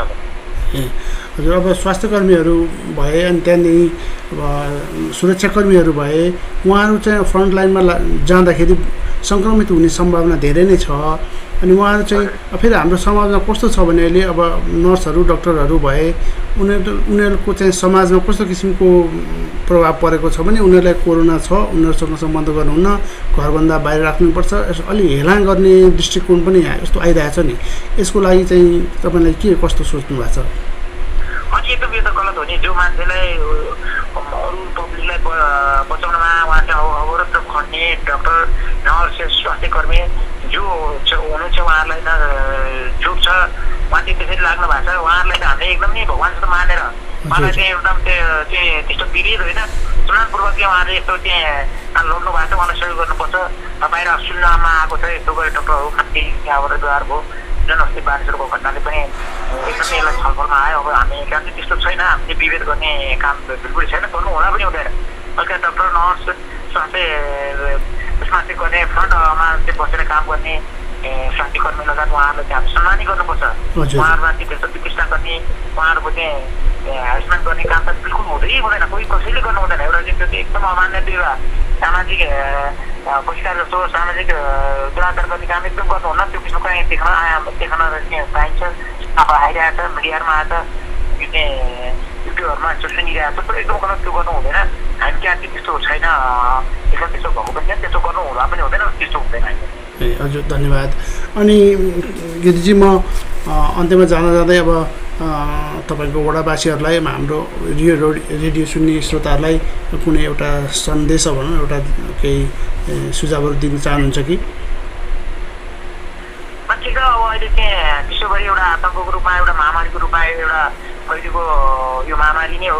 S2: हजुर अब स्वास्थ्यकर्मीहरू भए अनि त्यहाँदेखि अब सुरक्षाकर्मीहरू भए उहाँहरू चाहिँ फ्रन्ट लाइनमा जाँदाखेरि सङ्क्रमित हुने सम्भावना धेरै नै छ अनि उहाँहरू चाहिँ फेरि हाम्रो समाजमा कस्तो छ भने अहिले अब नर्सहरू डक्टरहरू भए उनीहरूको चाहिँ समाजमा कस्तो किसिमको प्रभाव परेको छ भने उनीहरूलाई कोरोना छ उनीहरूसँग सम्बन्ध गर्नुहुन्न घरभन्दा बाहिर राख्नुपर्छ अलि हेलाङ गर्ने दृष्टिकोण पनि यस्तो आइरहेछ नि यसको लागि चाहिँ तपाईँलाई के कस्तो सोच्नु भएको छ
S4: अनि एकदम यो त गलत हो नि जो मान्छेलाई अरू पब्लिकलाई बचाउनमा उहाँ चाहिँ अवरोध खन्ने डक्टर नर्स स्वास्थ्यकर्मी जो हुनुहुन्छ उहाँहरूलाई त चुप छ उहाँ चाहिँ त्यसरी लाग्नु भएको छ उहाँहरूलाई त हामीले एकदम नै भगवान् जस्तो मानेर उहाँलाई चाहिँ एकदम त्यस्तो विरोध होइन चुनावपूर्वक उहाँले यस्तो चाहिँ लड्नु भएको छ उहाँलाई सहयोग गर्नुपर्छ बाहिर सुन्नमा आएको छ यस्तो गरे डक्टरहरू कति यहाँबाट व्यवहार भयो जुन अस्ति मानिसहरूको घटनाले पनि एकदमै यसलाई छलफलमा आयो अब हामी कहाँ चाहिँ त्यस्तो छैन हामीले विभेद गर्ने काम बिल्कुल छैन गर्नु हुँदा पनि हुँदैन बल्कि डक्टर नर्स स्वास्थ्य उसमा चाहिँ गर्ने फ्रन्टमा चाहिँ बसेर काम गर्ने स्वास्थ्यकर्मी लगायत उहाँहरूलाई चाहिँ हामी सम्मानै गर्नुपर्छ उहाँहरूमा चाहिँ त्यस्तो चिकित्सा गर्ने उहाँहरूको चाहिँ हेरेसमेन्ट गर्ने काम त बिल्कुल हुँदै हुँदैन कोही कसैले गर्नु हुँदैन एउटा चाहिँ त्यो चाहिँ एकदम अमान्य सामाजिक बहिष्कार जस्तो सामाजिक दुराचार गर्ने काम एकदम गर्नुहुन्न त्यो किसिमको कहीँ देख्न पाइन्छ अब आइरहेको छ मिडियाहरूमा आएर यो चाहिँ युट्युबहरूमा यस्तो सुनिरहेको छ तर एकदम गलत त्यो गर्नु हुँदैन हामी त्यहाँ चाहिँ त्यस्तो छैन एकदम त्यस्तो भएको पनि छैन त्यस्तो गर्नु हुँदा पनि हुँदैन त्यस्तो हुँदैन
S2: ए हजुर धन्यवाद अनि गिरीजी म अन्त्यमा जाँदै अब तपाईँको वडावासीहरूलाई हाम्रो रेडियो सुन्ने श्रोताहरूलाई कुनै एउटा सन्देश भनौँ एउटा केही सुझावहरू दिन चाहनुहुन्छ कि
S4: ठिक अब अहिले चाहिँ विश्वभरि एउटा आतङ्कको रूपमा एउटा महामारीको रूपमा एउटा अहिलेको यो महामारी नै हो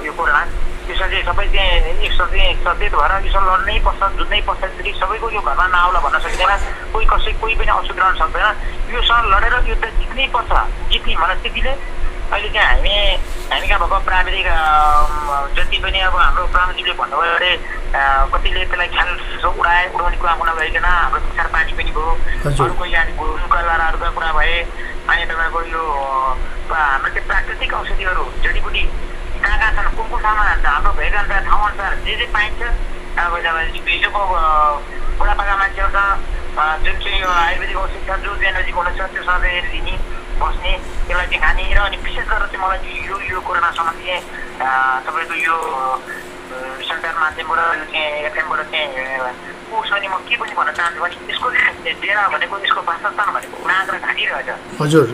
S4: यो कोरोना त्यसमा चाहिँ सबै चाहिँ सचेत भएर यसो लड्नै पर्छ जुझ्नै पर्छ फेरि सबैको यो घरमा नआउला भन्न सकिँदैन कोही पनि असुध्राउन सक्दैन योसँग लडेर युद्ध जित्नै पर्छ जित्ने मनस्थितिले अहिले चाहिँ हामी कहाँ भएको प्राविधिक जति पनि अब हाम्रो प्राविधिकले भन्नुभयो अरे कतिले त्यसलाई ख्याल उडाउने कुरा नभइकन हाम्रो संसार पानी पनि भयो अरूको यहाँ भूमिका लडाहरूका कुरा भए अनि तपाईँको यो हाम्रो त्यो प्राकृतिक औषधिहरू जडीबुटी कहाँ छन् कुन ठाउँमा हाम्रो भएका ठाउँअनुसार जे पाइन्छ अब हिजोको बुढापाका मान्छेहरूसँग जुन चाहिँ यो आयुर्वेदिक औषधि छ जो चाहिँ नजिक हुनेछ त्यो सधैँ लिने बस्ने त्यसलाई चाहिँ खाने र अनि विशेष गरेर चाहिँ मलाई चाहिँ यो कोरोना सम्बन्धी तपाईँको यो सञ्चार माध्यमबाट चाहिँ एफएमबाट चाहिँ उसमा नि म के पनि भन्न चाहन्छु भने यसको डेरा भनेको यसको वासस्थान भनेको नाक र घाँटी रहेछ
S2: हजुर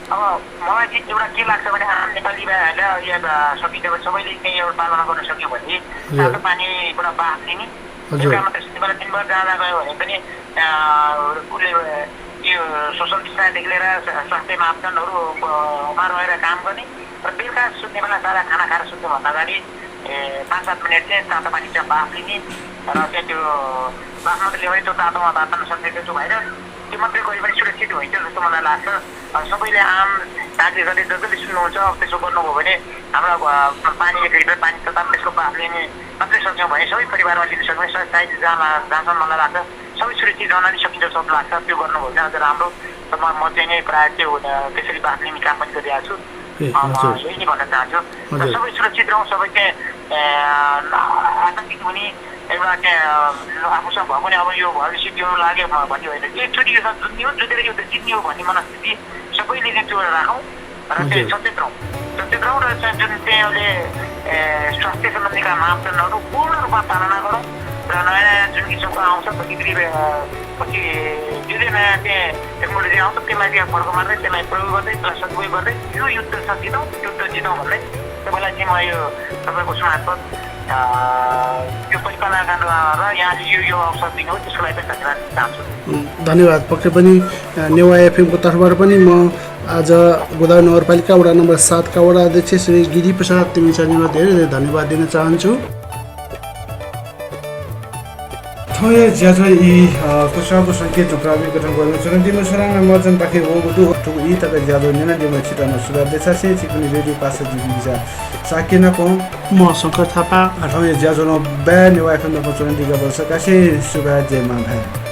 S4: अब मलाई चाहिँ एउटा के लाग्छ भने आम नेपाली भाइहरूलाई या सकिन्छ भने सबैले चाहिँ एउटा पालना गर्न सक्यो भने तातो पानीबाट बाफ लिने बेलुका मात्रै सुत्ने दिनभर जाँदा गयो भने पनि उसले यो सोसल डिस्टेन्सदेखि लिएर स्वास्थ्य मापदण्डहरूमा रहेर काम गर्ने र बेलुका सुत्ने बेला सारा खाना खाएर सुत्नुभन्दा अगाडि 5-7 मिनट चाहिँ तातो पानी चाहिँ बाफ लिने र चाहिँ त्यो बाफ मात्रै ल्याउने त्यो तातोमा तात्न सक्ने त्यो भएर त्यो मात्रै गरे पनि सुरक्षित हुन्छ जस्तो मलाई लाग्छ सबैले आम नागरिकहरूले जसले सुन्नुहुन्छ अब त्यसो गर्नुभयो भने हाम्रो पानी 1 लिटर पानी तथा त्यसको बाफ लिने मात्रै सक्छौँ भने सबै परिवारमा लिन सक्ने सायद जान्छन् मलाई लाग्छ सबै सुरक्षित रहन सकिन्छ जस्तो लाग्छ त्यो गर्नुभयो भने अझ राम्रो म चाहिँ नै प्रायः त्यो त्यसरी बाफ लिने काम पनि गरिरहेको छु यही नै भन्न चाहन्छु सबै सुरक्षित रहौँ सबै चाहिँ आतङ्कित हुने एउटा चाहिँ आफूसँग भएको पनि अब यो भविष्य त्यो लाग्यो भन्ने होइन एकचोटि यो जुत्ने हो जुतेर यो जित्ने हो भन्ने मनस्थिति सबैले चाहिँ त्यो राखौँ र चाहिँ सचेत रहौँ र जुन चाहिँ अहिले स्वास्थ्य सम्बन्धीका मापदण्डहरू पूर्ण रूपमा पालना गरौँ र नयाँ जुन किसिमको आउँछ पछि जुन नयाँ चाहिँ टेक्नोलोजी आउँछ त्यसलाई चाहिँ फर्को मार्दै त्यसलाई प्रयोग गर्दै त्यसलाई सदुपयोग गर्दै यो युद्ध जितौँ भन्दै तपाईँलाई चाहिँ म यो तपाईँको समाजपद यो परिपालना गर्न र यहाँले यो अवसर दिनु हो त्यसको लागि पनि धन्यवाद चाहन्छु
S2: धन्यवाद पक्कै पनि नेवा एफएमको तर्फबाट पनि म आज गोदावरी नगरपालिका वडा नम्बर 7 का वडा अध्यक्ष श्री गिरी प्रसाद तिमिचानीलाई धेरै धेरै धन्यवाद दिन चाहन्छु
S1: थोय ज्यादा यी कुसाको संकेत प्राविधिक गठन गर्न चरणदिमा सरांग मर्जन पाखे होगुदु ठुक यी तक ज्यादा निनादिमा छिटामा सुधार देसासे चिकुनी रेडियो पास जिबिजा साकेनको
S2: म शंकर थापा
S1: थोय ज्यादा नो बे नेवा एफएम को चरणदिगा वर्ष कासे सुगा जयमा भाइ